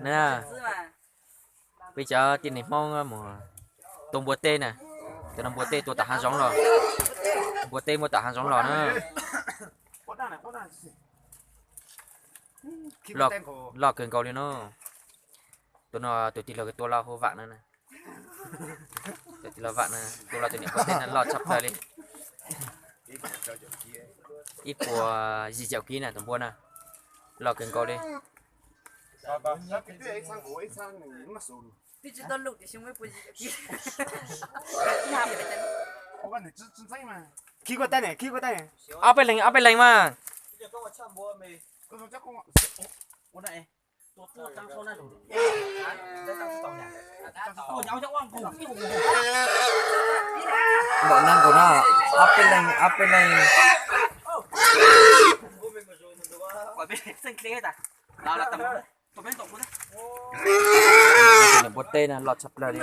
Na, peb cov tib neeg Hmoob mus tua npua teb na, tus no npua teb tua tom hav zoov los, npua teb muaj tom hav zoov los na. Loj kawg nkaus li no. Tus no tus tij laug tua loj hauv vam no. Tus tij laug vam no tua loj tus niam npua teb no loj tshaj plaws li. Ib puas yim caum kib na tus npua na, loj kawg nkaus li. Ob peb leeg, ob peb leeg mas. Npaum no nkaus no, ob peb leeg, ob peb leeg. Npua teb no loj tshaj plaws li.